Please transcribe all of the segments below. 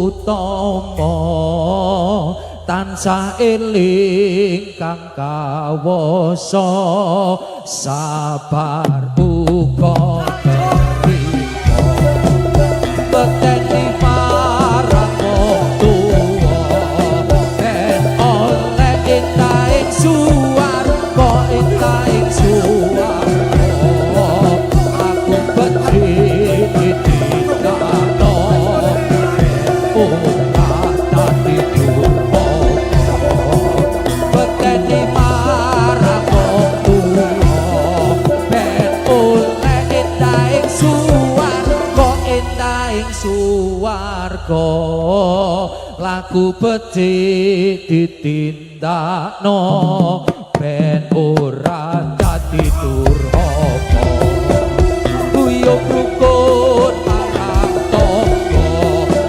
utama, tansah eling kang kawasa, sabar uga terima, bekteni marang wong tuwa, ben oleh entahing suwarga, entahing suwarga. Aku becik ditindakno, ben ora dadi durhaka. Bekteni marang wong tuwa, ben oleh entahing suwarga, entahing suwarga. Laku becik ditindakno, ben ora dadi durhaka. Guyub rukun marang tangga,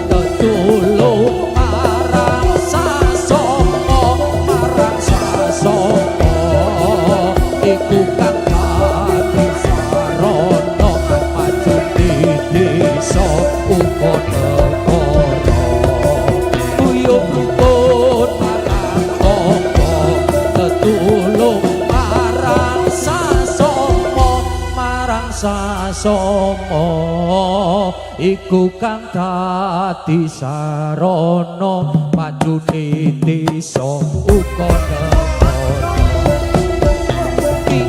tetulung marang sasama, marang sasama, iku kang dadi sarana majune desa uga negara. Guyub rukun marang tangga, tetulung marang sasama, marang sasama, iku kang dadi sarana majune desa uga negara.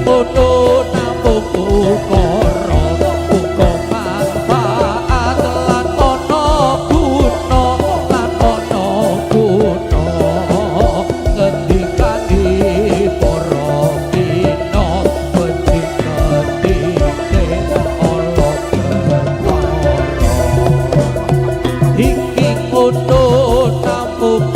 Ngono namung ukara, uga manfaat lan ana guna, lan ana guna. Ngendikane para kina, becik ketite ala perkara. Iki ngono namung